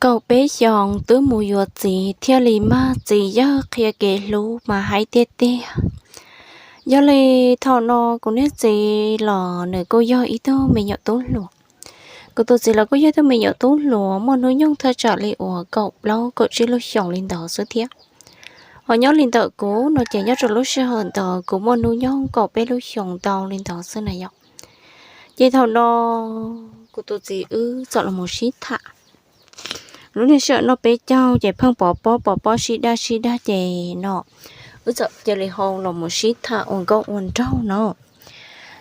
Kaum peb xyoos twb mus yuav txiv thiaj li mag txiv yawg qhia kev hlub mas haib tiag tiag. Yog li thaum no kuv niag txiv los nws kuj yog ib tug me nyuam tub hluas. Kuv tus txiv los kuj yog ib tug me nyuam tub hluas muaj hnub nyoog thaj tsam li uas kaum plaub kaum tsib lub xyoos li ntawd xwb thiab. Ho nyob li ntawm kuv no ces nyob rau lub sij hawm ntawd kuv muaj hnub nyoog kaum peb lub xyoos ntau li ntawd xwb na yom. Ces thaum no kuv tus txiv wb txawm los mus sib tham. Lub niag sij hawm no peb caug ces pheej pov pob pov pob sib daj sib daj ces no wb txawm cia li hau los mus sib tham ua nkauj ua nraug no.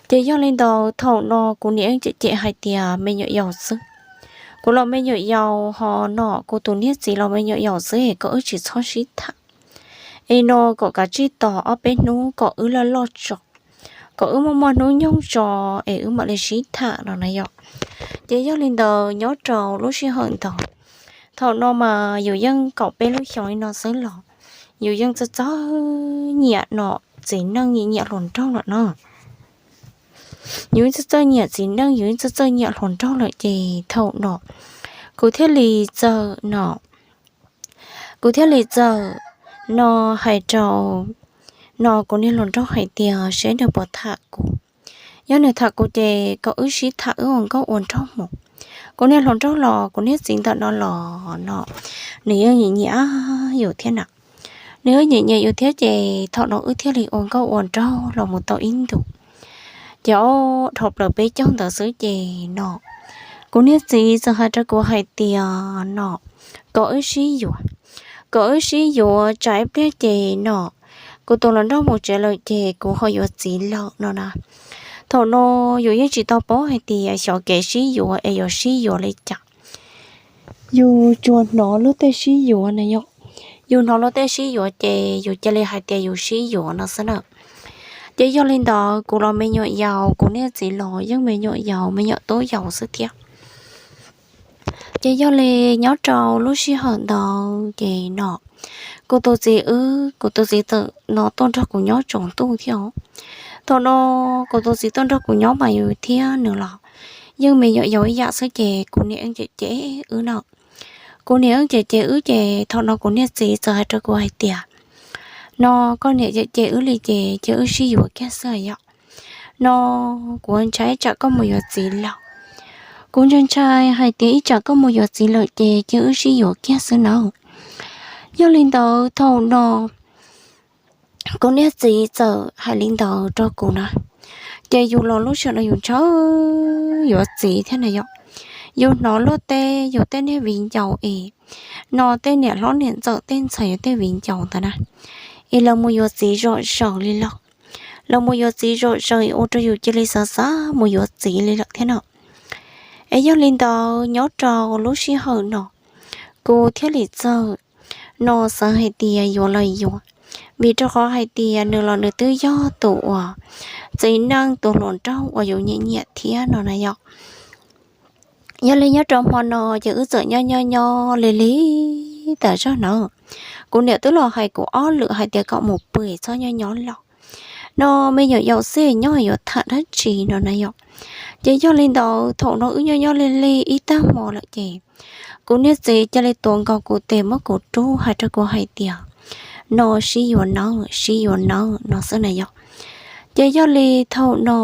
Ces yog li ntawd thaum no kuv niam yeej cem cem hais tias me nyuam yaus xwb. Kuv los me nyuam yaus ho no kuv tus niag txiv los me nyuam yaus xwb es kom wb tsis txhob sib tham. Es no kom kav tsij tos ob peb hnub kom wb loj loj tso, kom wb muaj muaj hnub nyoog tso es wb mam li sib tham no na yom. Ces yog li ntawd nyob rau lub sij hawm ntawd, thaum no mas yus yeej kaum peb lub xyoos li no xwb los yus yeej txawj txawj nyiam no txiv neej nyiam nyiam hluas nraug lawm no. Yus yeej txawj txawj nyiam txiv neej, yus yeej txawj txawj nyiam hluas nraug lawm ces thaum no kuv thiaj li txawm no, kuv thiaj li txawm no hais rau no kuv niag hluas nraug hais tias seb nws puas tham kuv. Yog nws tham kuv ces kom wb sib tham wb ua nkauj ua nraug mus. Kuv niag hluas nraug los kuv niag txiv ntawm no los no nws yeej nyiam nyiam yus thiab na. Nws yeej nyiam nyiam yus thiab ces thaum no wb thiaj li ua nkauj ua nraug los mus tau ib ntus. Ces ob dhau plaws peb caug ntawd xwb ces no kuv niag txiv txawm hais rau kuv hais tias no kom wb sib yuav, kom wb sib yuav tsam ib pliag ces no kuv tus hluas nraug mus tsev lawm ces kuv ho yuav txiv lawm no na. Thaum no yus yeej tsis tau paub hais tias xyov kev sib yuav es yuav sib yuav li cas. Yus tsuas hnov luag tej sib yuav na yom. Yus hnov luag tej sib yuav ces yus cia li hais tias yus sib yuav no xwb na. Ces yog li ntawd kuv los me nyuam yaus, kuv niag txiv los yeej me nyuam yaus, me nyuam tub yaus xwb thiab. Ces yog li nyob rau lub sij hawm ntawd ces no kuv tus txiv wb, kuv tus txiv txawm no tuaj nrog kuv nyob tsaus ntuj thiab os. Thaum no kuv tus txiv tuaj nrog kuv nyob mas yus thiab nws los yeej me nyuam yaus ib yam xwb ces kuv niam yeej cem cem wb na. Kuv niam yeej cem cem wb ces thaum no kuv niag txiv txawm hais rau kuv hais tias no koj niam cem cem wb li ces cia wb sib yuav kiag xwb yom. No kuv ntshai ib tsam koj mus yuav txiv lawm. Kuv ntshai ntshai hais tias ib tsam koj mus yuav txiv lawm ces cia wb sib yuav kiag xwb nawb. Yog li ntawd thaum no kuv niag txiv txawm hais li ntawd rau kuv na. Ces yus los lub sij hawm no yus ntshai yuav txiv thiab na yom. Yus hnov luag tej, yus tej niag viv ncaus es no tej niam hlob niam ntxawm tej ntxhais yus tej viv ncaus ntawd na, es lawv mus yuav txiv zom zaws li lawm. Lawv mus yuav txiv zom zaws ua rau yus cia li xav xav mus yuav txiv li lawm thiab no. Es yog li ntawd nyob rau lub sij hawm no kuv thiaj li txawm no xav hais tias yuav los yuav, vim rau qhov hais tias nws los nws twb yog tus uas txiv neej tus hluas nraug uas yus nyiam nyiam thiab no na yom. Yog li nyob rau hmo no ces wb txawm nyob nyob nyob li li tas zog na. Kuv niam twb los hais kuv ob lwm hais tias kom mus pw txhob nyob nyob lawm no, me nyuam yaus xwb nyob yuav tham dab tsi no na yom. Ces yog li ntawd thaum no wb nyob nyob li li ib tag hmo lawm ces kuv niag txiv cia li tuav nkaus kuv tes muab kuv rub hais rau kuv hais tias no sib yuav nawb, sib yuav nawb no xwb na yom. Ces yog li thaum no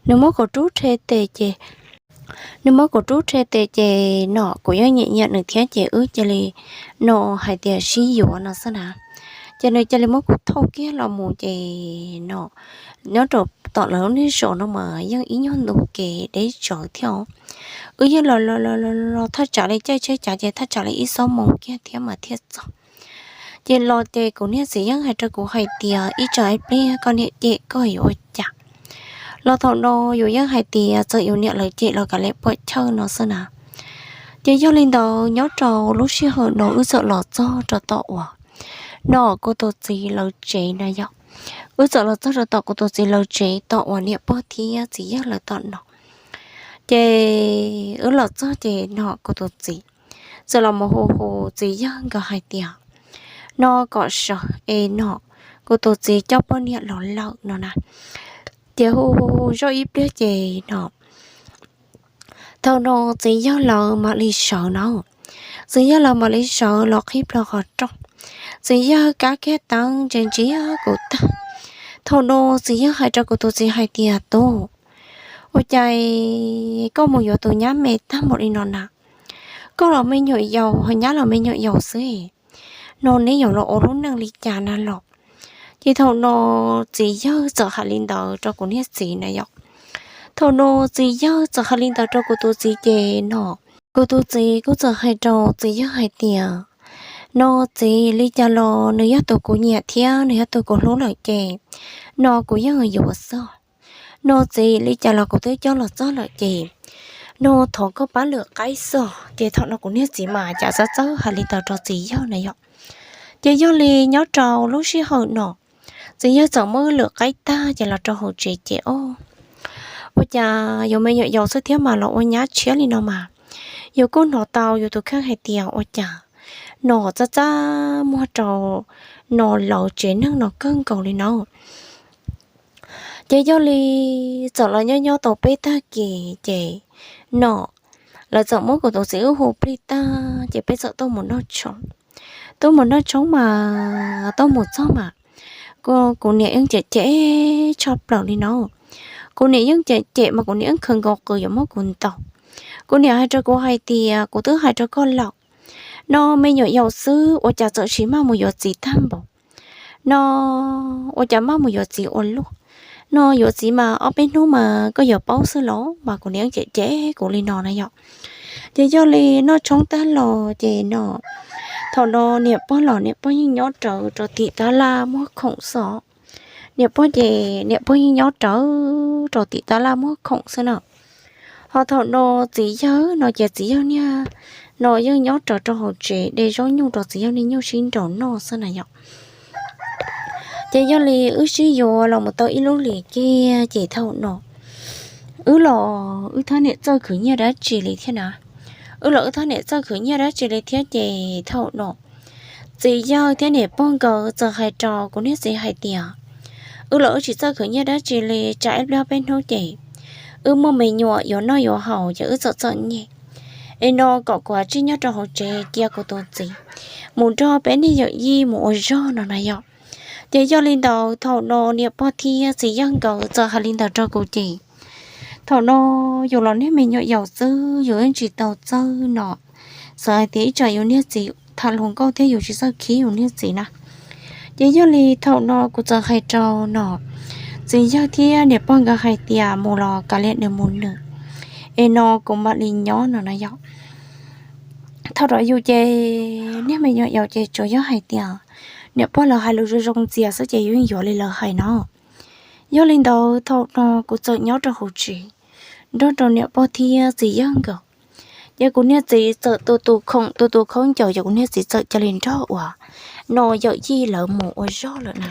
nws muab kuv rub rhe tes ces, nws muab kuv rub rhe tes ces no kuv yeej nyiam nyiam nws thiab ces wb cia li no hais tias sib yuav no xwb na. Ces nws cia li muab kuv thauj kiag los mus ces no nyob rau tom lawv lub niag zos no mas yeej ib nyuag ntu kev deb tsawv thiab os. Wb yeej los los los los thaj tsam li caij tsheb cav ces thaj tsam li ib xuab moos kiag thiab mas thiaj txog. Ces los ces kuv niag txiv yeej hais rau kuv hais tias ib tsam ib pliag koj niam cem koj yuav ua cas. Los thaum no yus yeej hais tias txawm yus niam lawv cem los kav liam puam chawj no xwb na. Ces yog li ntawd nyob rau lub sij hawm no wb txawm los txog rau tom uas no kuv tus txiv lawv tsev na yom. Wb txawm los txog rau tom kuv tus txiv lawv tsev tom uas niam pog thiab txiv yawg lawv tom no. Ces wb los txog ces no kuv tus txiv txawm los mus hu hu txiv yawg nkawd hais tias no kom sawv es no kuv tus txiv coj poj niam los lawm no na. Ces hu hu hu zoj ib pliag ces no thaum no txiv yawg lawv mam li sawv na. Txiv yawg los mam li sawv los qhib plho qhov rooj. Txiv yawg kab kiag teeb ntsia ntsia kuv tag. Thaum no txiv yawg hais rau kuv tus txiv hais tias, Tub, ua cas koj mus yuav tus nyab me tag npaum li no na? Koj los me nyuam yaus ho nyab los me nyuam yaus xwb no, neb yuav los ua lub neej li cas na los? Ces thaum no txiv yawg txawm hais li ntawd rau kuv niag txiv na yom. Thaum no txiv yawg txawm hais li ntawd rau kuv tus txiv ces no, kuv tus txiv kuj txawm hais rau txiv yawg hais tias, No txiv, li cas los nws yog tus kuv nyiam thiab nws yog tus kuv hlub lawm ces no kuv yeej yuav xwb. No txiv, li cas los kuv twb coj los txog lawm ces no thov koj pab lwm qaib xwb. Ces thaum no kuv niag txiv mas cas txawj txawj hais li ntawd rau txiv yawg na yom. Ces yog li nyob rau lub sij hawm no, txiv yawg txawm muab wb lwm qaib tag ces los rau hauv tsev ces o, ua cas yus me nyuam yaus xwb thiab mas los ua nyab tshiab li no mas. Yus kuj hnov tau yus tus kheej hais tias ua cas no txaj txaj muag rau no lawv tsev neeg no kawg nkaus li no. Ces yog li txawm los nyob nyob tau peb tag kis ces no lawv txawm muab kuv tus txiv wb hu plig tag ces peb txawm tuaj mus noj tshoob. Tuaj mus noj tshoob mas tuaj mus txog mas kuv niam yeej cem cem tshaj plaws li no. Kuv niam yeej cem cem mas kuv niam yeej khaws nkaus qws yuav muab kuv ntaus. Kuv niam hais rau kuv hais tias, Kuv twb hais rau koj lawm, no me nyuam yaus xwb ua cas txawm sis maj mus yuav txiv tag npaum no, ua cas maj mus yuav txiv ua luaj no, yuav txiv mas ob peb hnub mas koj yuav paub xwb los mas kuv niam yeej cem cem kuv li no na yom. Ces yog li noj tshoob tag los ces no thaum no niam pog los niam pog yeej nyob rawv rau tim tab laj muag khoom xwb. Niam pog ces niam pog yeej nyob rawv rau tim tab laj muag khoom xwb na. Ho thaum no txiv yawg no ces txiv yawg niag no yeej nyob rawv rau hauv tsev de zaub nyuj rau txiv yawg niag nyuj sib nraus noj xwb na yom. Ces yog li wb sib yuav los mus tau ib lub hlis kiag ces thaum no wb los wb thab niam txawj khwv nyiaj dab tsi li thiab na. Wb los wb thab niam txawj khwv nyiaj dab tsi li thiab ces thaum no txiv yawg thiab niam pog nkawd txawm hais rau kuv niag txiv hais tias, Wb los wb tsis txawj khwv nyiaj dab tsi li, tsam ib pliag peb hnub ces wb muaj me nyuam yuav noj yuav haus ces wb txawm txom nyem. Es no kom kuv tsij nyob rau hauv tsev cia kuv tus txiv mus nrog peb niag yawm yij mus ua zog no na yom. Ces yog li ntawd thaum no niam pog thiab txiv yawg nkawd txawm hais li ntawd rau kuv ces thaum no yus los niag me nyuam yaus xwb yus yeej tsis tau txawj no, xav hais tias ib tsam yus niag txiv tham hluas nkauj thiab yus tsis txawj khib yus niag txiv na. Ces yog li thaum no kuv txawm hais rau no txiv yawg thiab niam pog nkawd hais tias mus los kav liam nws mus nws, es no kuv mam li nyob no na yom. Thaum rau yus ces niag me nyuam yaus ces tsuas yog hais tias niam pog lawv hais lus zoo zoo ntxias xwb ces yus yeej yuav li lawv hais no. Yog li ntawd thaum no kuv txawm nyob rau hauv tsev nrog rau niam pog thiab txiv yawg nkawd. Ces kuv niag txiv txawm tu tus khoom tu tus khaub ncaws ces kuv niag txiv txawm cia li nrog uas no yawm yij lawv mus ua zog lawm na.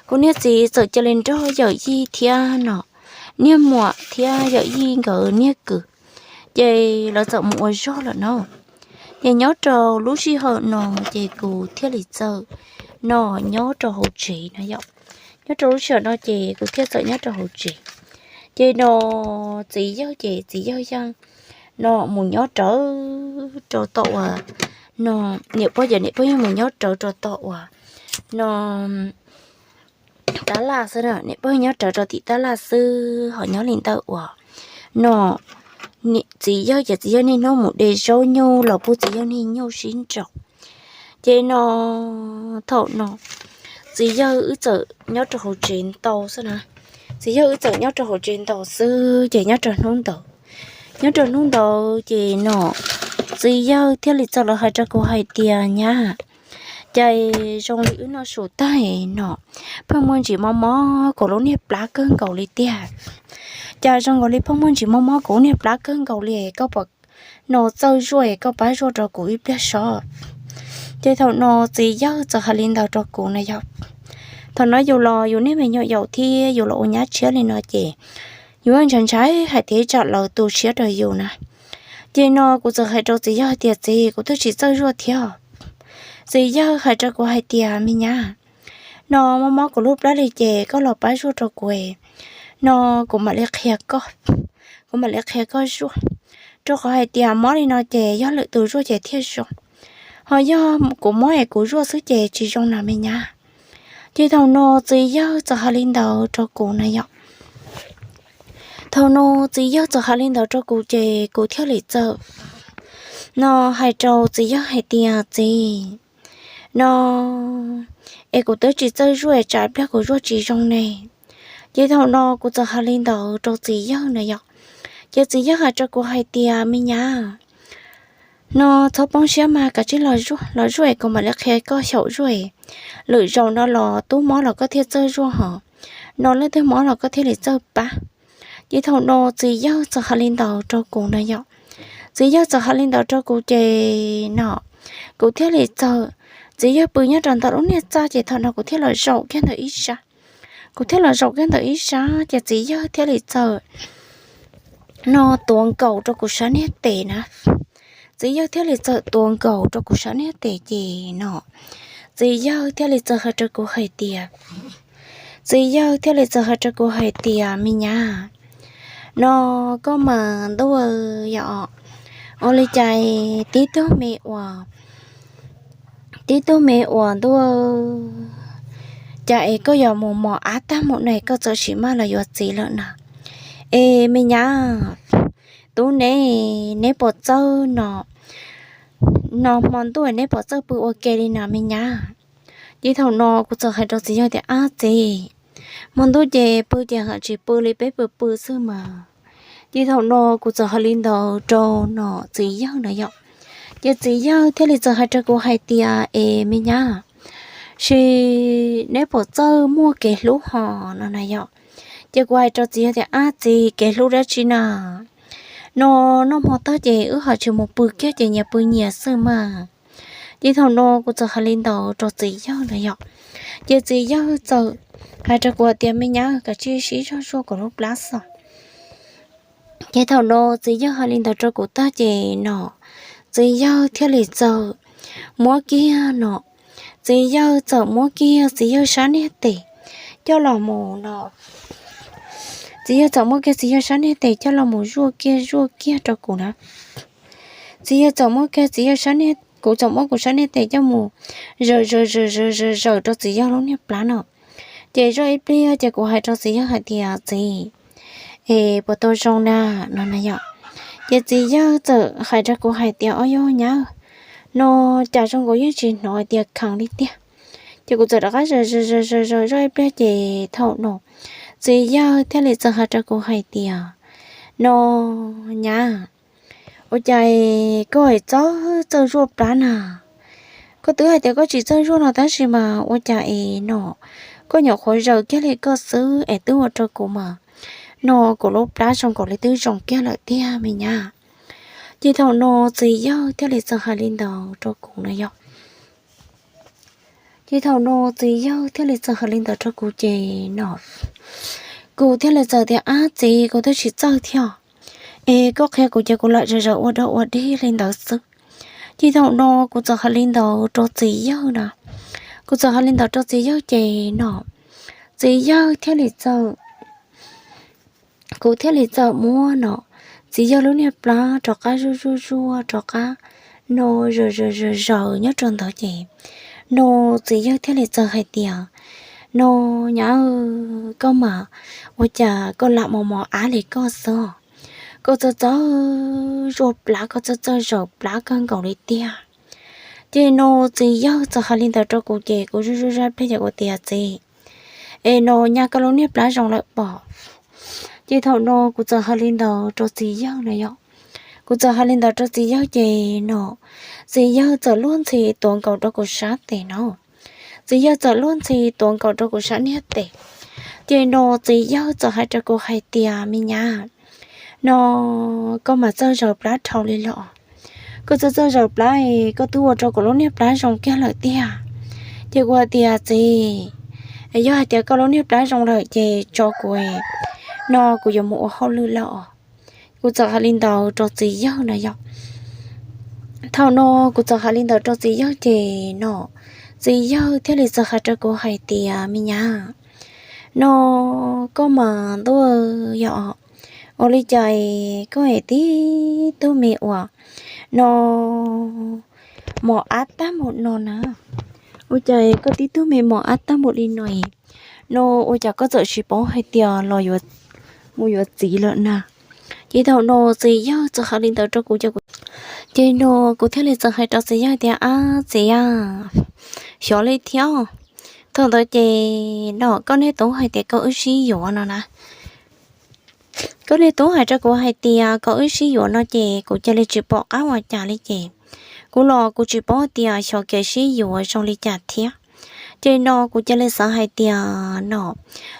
Kuv niag txiv txawm cia li nrog yawm yij thiab no niag muam thiab yawm yij nkawd niag kwv, ces lawv txawm mus ua zog lawm na. Ces nyob rau lub sij hawm no ces kuv thiaj li txawm no nyob rau hauv tsev no yom. Nyob rau lub sij hawm no ces kuv thiaj txawm nyob rau hauv tsev. Ces no txiv yawg ces txiv yawg yeej no mus nyob rawv rau tom uas no niam pog ces niam pog yeej mus nyob rawv rau tom uas no tab laj xwb na, niam pog nyob rawv rau tim tab laj xwb ho nyob li ntawd uas no txiv yawg ces txiv yawg niaj hnub mus de zaub nyuj los pub txiv yawg niag nyuj sib nraus. Ces no thaum no txiv yawg wb txawm nyob rau hauv tsev ntau xwb na. Txiv yawg wb txawm nyob rau hauv tsev ntau xwb ces nyob rau hnub ntawd, nyob rau hnub ntawd ces no txiv yawg thiaj li txawm los hais rau kuv hais tias, Nyab, cas zoo li wb noj su tag no pheej muaj ntsis mob mob kuv lub niag plab kawg nkaus li tiag. Cas zoo nkaus li pheej muaj ntsis mob mob kuv lub niag plab kawg nkaus li, koj puas no txawj zuaj, koj pab zuaj rau kuv ib pliag sov. Ces thaum no txiv yawg txawm hais li ntawd rau kuv na yog. Thaum no yus los yus niag me nyuam yaus thiab yus los ua nyab tshiab li no ces yus ntshai ntshai hais tias tsam lawv tu siab rau yus na. Ces no kuv txawm hais rau txiv yawg hais tias, Txiv, kuv twb tsis txawj zuaj thiab. Txiv yawg hais rau kuv hais tias, Me nyab, no mob mob kuv lub plab li ces koj los pab zuaj rau kuv, no kuv mam li qhia koj, kuv mam li qhia koj zuaj. rau qhov hais tias mob li no ces yog lwm tus zuaj ces thiaj zoo, ho yog kuv mob es kuv zuaj xwb ces tsis zoo na me nyab. Ces thaum no txiv yawg txawm hais li ntawd rau kuv na yom. Thaum no txiv yawg txawm hais li ntawd rau kuv ces kuv thiaj li txawm no hais rau txiv yawg hais tias, Txiv, no es kuv twb tsis txawj zuaj es tsam pliag kuv zuaj tsis zoo ne. Ces thaum no kuv txawm hais li ntawd rau txiv yawg na yom. Ces txiv yawg hais rau kuv hais tias, Me nyab, no txhob poob siab mas, kav tsij los zuaj, los zuaj es kuv mam li qhia koj xyaum zuaj. Lwm zaus no los tub mob los koj thiaj txawj zuaj hos, no leej twg mob los koj thiaj li txawj pab. Ces thaum no txiv yawg txawm hais li ntawd rau kuv na yom. Txiv yawg txawm hais li ntawd rau kuv ces no kuv thiaj li txawm, txiv yawg pw nyob rau ntawm lub niag txaj ces thaum no kuv thiaj los zaum kiag ntawm ib sab. Kuv thiaj los zaum kiag ntawm ib sab ces txiv yawg thiaj li txawm no tuav nkaus rau kuv sab niag tes na. Txiv yawg thiaj li txawm tuav nkaus rau kuv sab niag tes ces no txiv yawg thiaj li txawm hais rau kuv hais tias, txiv yawg thiaj li txawm hais rau kuv hais tias, Me nyab, no koj mas ntuj yom, ua li cas tib tug me uas, tib tug me uas ntuj, cas es koj yuav mus mos av tag mus no koj txawm sim maj los yuav txiv lawm na. Es me nyab, tub neb, neb puas txawj no, no hmo ntuj neb puas txawj pw ua ke li na me nyab? Ces thaum no kuv txawm hais rau txiv yawg tias, Ab txiv, hmo ntuj ces pw ces ho tsis pw li, peb pw pw xwb mas. Ces thaum no kuv txawm hais li ntawd rau no txiv yawg na yom. Ces txiv yawg thiaj li txawm hais rau kuv hais tias, Es me nyab, sis neb puas txawj muaj kev hlub hos no na yom? Ces kuv hais rau txiv yawg tias, Ab txiv, kev hlub dab tsi na? No noj hmo tag ces wb ho tsis mus pw kiag ces nyias pw nyias xwb mas. Ces thaum no kuv txawm hais li ntawd rau txiv yawg na yom. Ces txiv yawg txawm hais rau kuv tias, Me nyab, kav tsij sib zog zuaj kuv lub plab xwb. Ces thaum no txiv yawg hais li ntawd rau kuv tag ces no txiv yawg thiaj li txawm muab kiag no, txiv yawg txawm muab kiag txiv yawg sab niag tes coj los mus no, txiv yawg txawm muab kiag txiv yawg sab niag tes coj los mus zuaj kiag zuaj kiag rau kuv na. Txiv yawg txawm muab kiag txiv yawg sab niag, kuv txawm muab kuv sab niag tes coj mus zaws zaws zaws zaws zaws zaws rau txiv yawg lub niag plab no. Ces zoj ib pliag ces kuv hais rau txiv yawg hais tias, Txiv, es puas tau zoo na? No na yom. Ces txiv yawg txawm hais rau kuv hais tias, Ob yog nyab, no cas zoo nkaus yeej tsis hnov hais tias kheev li tiag. Ces kuv txawm rov qab zaws zaws zaws zaws zaws zoj ib pliag ces thaum no txiv yawg thiaj li txawm hais rau kuv hais tias, No nyab, ua cas koj es txawj txawj zuaj plab na? Koj twb hais tias koj tsis txawj zuaj no tab sis mas ua cas es no koj nyuam qhuav zaws kiag li koj xwb es twb ua rau kuv mas no kuv lub plab zoo nkaus li twb zoo kiag lawm tiag me nyab. Ces thaum no txiv yawg thiaj li txawm hais li ntawd rau kuv na yom. Ces thaum no txiv yawg thiaj li txawm hais li ntawd rau kuv ces no kuv thiaj li txawm tias, Ab txiv, kuv twb tsis txawj thiab. Es koj qhia kuv ces kuv lam zaws zaws ua dog ua dig li ntawd xwb. Ces thaum no kuv txawm hais li ntawd rau txiv yawg na. Kuv txawm hais li ntawd rau txiv yawg ces no txiv yawg thiaj li txawm, kuv thiaj li txawm muab no txiv yawg lub niag plab rov qab zuaj zuaj zuaj rov qab no zaws zaws zaws zaws nyob rau ntawd ces no txiv yawg thiaj li txawm hais tias, No nyab, koj mas ua cas koj lam mos mos av li koj xwb? Koj txawj txawj zuaj plab, koj txawj txawj zaws plab kawg nkaus li tiag. Ces no txiv yawg txawm hais li ntawd rau kuv ces kuv zuj zuj zaj pliag ces kuv tias, Txiv, es no nyab, koj lub niag plab zoo lawm pob? Ces thaum no kuv txawm hais li ntawd rau txiv yawg na yom. Kuv txawm hais li ntawd rau txiv yawg ces no txiv yawg txawm luag ntxhi tuav nkaus rau kuv sab tes no. Txiv yawg txawm luag ntxhi tuav nkaus rau kuv sab niag tes. Ces no txiv yawg txawm hais rau kuv hais tias, Me nyab, no koj mas txawj zaws plab dhau li los? Koj txawj txawj zaws plab, koj twb ua rau kuv lub niag plab zoo kiag lawm tiag. Ces kuv hais tias, Txiv, yog hais tias koj lub niag plab zoo lawm ces tso kuv, no kuv yuav mus ua hauj lwm lawm os. Kuv txawm hais li ntawd rau txiv yawg na yom. Thaum no kuv txawm hais li ntawd rau txiv yawg ces no txiv yawg thiaj li txawm hais rau kuv hais tias, Me nyab, no koj mas ntuj yom, Ua li cas koj es tib tug me uas no mos ab tag npaum no na? Ua cas koj tib tug me mos ab tag npaum li no? No ua cas koj txawm tsis paub hais tias los yuav mus yuav txiv lawm na? Ces thaum no txiv yawg txawm hais li ntawd rau kuv ces kuv, ces no kuv thiaj li txawm hais rau txiv yawg tias, Ab txiv a, xyov li thiab. Thaum ntawd ces no koj niaj tub hais tias koj wb sib yuav no na. Koj niaj tub hais rau kuv hais tias kom wb sib yuav no ces kuv cia li tsis pom qab ua cas li ces kuv los kuv tsis paub tias xyov kev sib yuav zoo li cas thiab. Ces no kuv cia li xav hais tias no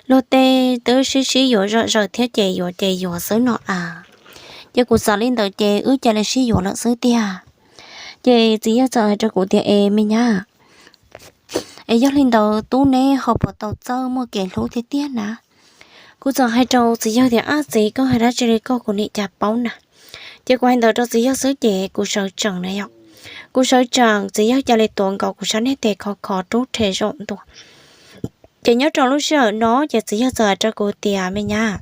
luag tej twb sib sib yuav zom zaws thiab ces yuav ces yuav xwb no a. Ces kuv xav li ntawd ces wb cia li sib yuav lawm xwb tiag. Ces txiv yawg txawm hais rau kuv tias, Es me nyab, es yog li ntawd tub neb ho puas tau txawj muaj kev hlub tiag tiag na? Kuv txawm hais rau txiv yawg tias, Ab txiv, koj hais dab tsi li koj, kuv nim cas paub na. Ces kuv hais ntawd rau txiv yawg xwb ces kuv sawv tsees na yom. Kuv sawv tsees txiv yawg cia li tuav nkaus kuv sab niag tes khov khov rub rhe zaum ntua. Ces nyob rau lub sij hawm no ces txiv yawg txawm hais rau kuv tias, Me nyab,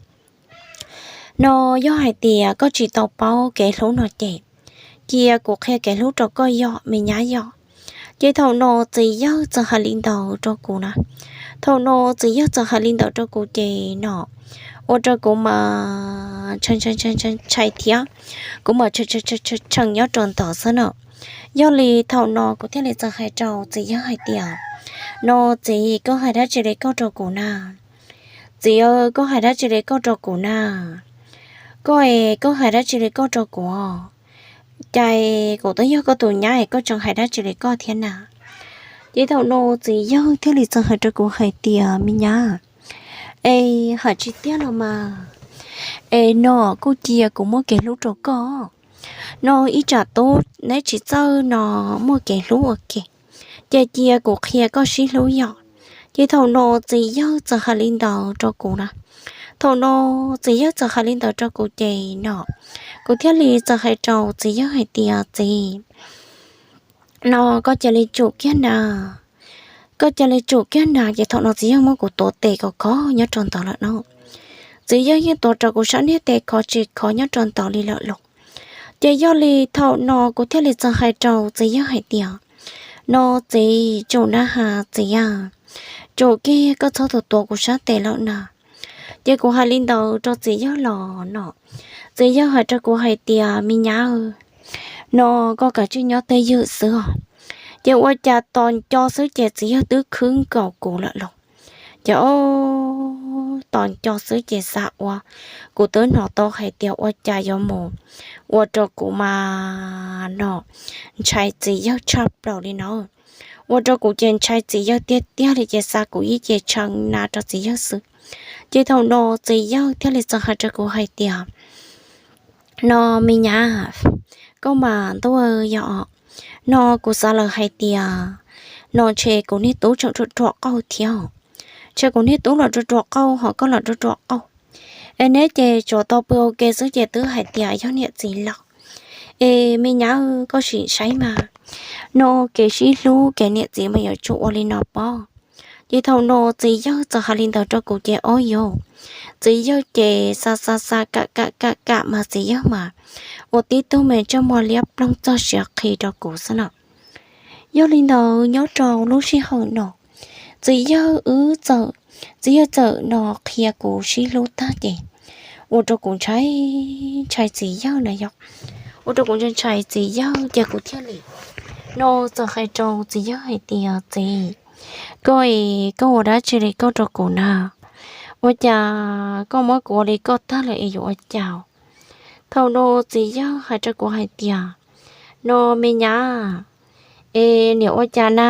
no yog hais tias koj tsis tau paub kev hlub no ces cia kuv qhia kev hlub rau koj yog me nyab yog. Ces thaum no txiv yawg txawm hais li ntawd rau kuv na. Thaum no txiv yawg txawm hais li ntawd rau kuv ces no ua rau kuv mas ntshai thiab, kuv mas tshee nyob rau ntawd xwb na. Yog li thaum no kuv thiaj li txawm hais rau txiv yawg hais tias, No txiv, koj hais dab tsi li koj rau kuv na? Txiv, koj hais dab tsi li koj rau kuv na? Koj es koj hais dab tsi li koj rau kuv? Cas kuv twb yog koj tus nyab es koj tseem hais dab tsi li koj thiab na? Ces thaum no txiv yawg thiaj li txawm hais rau kuv hais tias, Me nyab, es hais tsis tiag los mas, es no kuj cia kuv muaj kev hlub rau koj. No ib tsam tub neb tsis txawj no muaj kev hlub ua ke, ces cia kuv qhia koj sib hlub yom. Ces thaum no txiv yawg txawm hais li ntawd rau kuv na. Thaum no txiv yawg txawm hais li ntawd rau kuv ces no kuv thiaj li txawm hais rau txiv yawg hais tias, Txiv, no koj cia li tsum kiag na, koj cia li tsum kiag na. Ces thaum no txiv yawg muab kuv tuav tes khov khov nyob rau ntawd lawm no. Txiv yawg yeej tuav rau kuv sab niag tes khov tsis khov nyob rau ntawd li lawm los. Ces yog li thaum no kuv thiaj li txawm hais rau txiv yawg hais tias, No txiv, tsum na has txiv a, tsum kiag, koj txhob tuav tuav kuv sab tes lawm na. Ces kuv hais li ntawd rau txiv yawg los no, txiv yawg hais rau kuv hais tias, Me nyab, no koj kav tsij nyob twj ywm xwb os. Ces ua cas tos nco xwb ces txiv yawg twb khwb nkaus kuv lawm los. Ces o, tos nco xwb ces xav ua, kuv twb hnov tau hais tias ua cas yuav mus ua rau kuv mas no ntshai txiv yawg tshaj plaws li no. Ua rau kuv ces ntshai txiv yawg tiag tiag li ces xav kuv ib ce tshee na rau txiv yawg xwb. Ces thaum no txiv yawg thiaj li txawm hais rau kuv hais tias, No me nyab, koj mas ntuj yog, no kuv xav lawm hais tias no ntshe kuv niag tub tseem ruam ruam qauj thiab, ntshe kuv niag tub los ruam ruam qauj ho koj los ruam ruam qauj. Es neb ces tsuas tau pw ua ke xwb ces twb hais tias yog niam txiv laus. Es me nyab, koj sim saib mas, no kev sib hlub kev niam txiv mas yuav tsum ua li no pob. Ces thaum no txiv yawg txawm hais li ntawd rau kuv ces ob yog, txiv yawg ces xa xa xa kam kam kam kam mas txiv yawg mas ua tib tug me ntsej muag liab ploog txog siav qhi rau kuv xwb na. Yog li ntawd nyob rau lub sij hawm no, txiv yawg wb txawm, txiv yawg txawm no qhia kuv sib hlub tag ces ua rau kuv ntshai, ntshai txiv yawg na yog, ua rau kuv ntshai ntshai txiv yawg ces kuv thiaj li no txawm hais rau txiv yawg hais tias, Txiv, koj es koj ua dab tsi li koj rau kuv na? Ua cas koj muab kuv ua li koj tag lawm es yuav ua cas? Thaum no txiv yawg hais rau kuv hais tias, No me nyab, es niam ua cas na?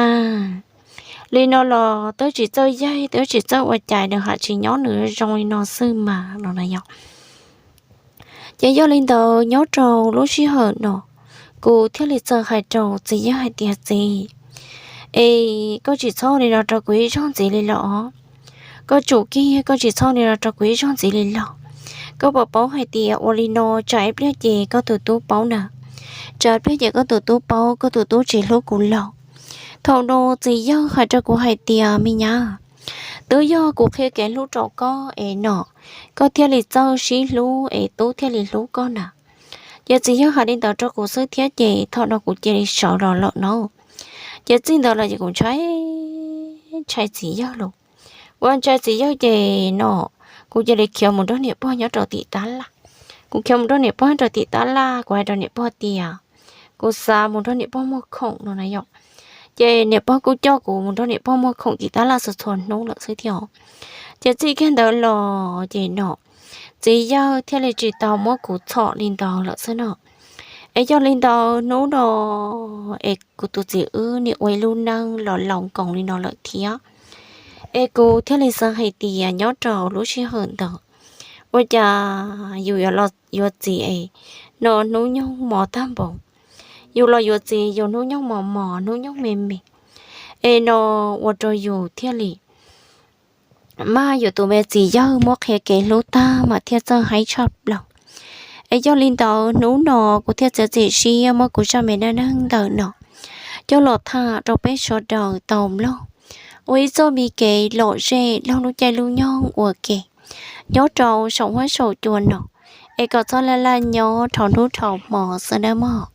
Li no los twb tsis txawj yaig twb tsis txawj ua cas, nws ham tsis nyob nws zoo li no xwb mas no na yog. Ces yog li ntawd nyob rau lub sij hawm no kuv thiaj li txawm hais rau txiv yawg hais tias, Txiv, es koj tsis txhob li no rau kuv ib zaug ntxiv li los? Koj tsum kiag, koj tsis txhob li no rau kuv ib zaug ntxiv li los? Koj puas paub hais tias ua li no tsam ib pliag ces koj tus tub paub na, tsam ib pliag ces koj tus tub paub, koj tus tub tsis hlub kuv los. Thaum no txiv yawg hais rau kuv hais tias, Me nyab, twb yog kuv qhia kev hlub rau koj es no, koj thiaj li txawj sib hlub es tub thiaj li hlub koj na. Ces txiv yawg hais li ntawd rau kuv xwb thiab ces thaum no kuv cia li sawv los lawm no. Ces txij ntawd los ces kuv ntshai, ntshai txiv yawg los. Ua ntshai txiv yawg ces no, kuv cia li khiav mus nrog niam pog nyob rau tim tab laj. Kuv khiav mus nrog niam pog nyob rau tim tab laj, kuv hais rau niam pog tias kuv xav mus nrog niam pog muag khoom no na yom. Ces niam pog kuj coj kuv mus nrog niam pog muag khoom tim tab laj txhua txhua hnub lawm xwb thiab. Ces txij kiag ntawd los ces no, txiv yawg thiaj li tsis tau muab kuv txhom li ntawd lawm xwb no. Es yog li ntawd hnub no es kuv tus txiv wb nim ua ib lub neej los laus nkoos li no lawm thiab. Es kuv thiaj li xav hais tias nyob rau lub sij hawm ntawd, ua cas yus yuav los yuav txiv es no hnub nyoog mos tag npaum, yus los yuav txiv yus hnub nyoog mos mos hnub nyoog me me, es no ua rau yus thiaj li mas yus tus me txiv yawg muab qhia kev hlub tag mas thiaj txawj haib tshaj plaws. Es yog li ntawd hnub no kuv thiaj txiav txim siab muab kuv zaj me neej neeg ntawm no coj los tham rau peb sawv daws tau mloog ua ib txoj me kev lom zem laug lub caij lub nyoog ua ke nyob rau saum huab saum cua no, es kom txhob laj laj nyob dhau hnub dhau hmo xwb nawb mog.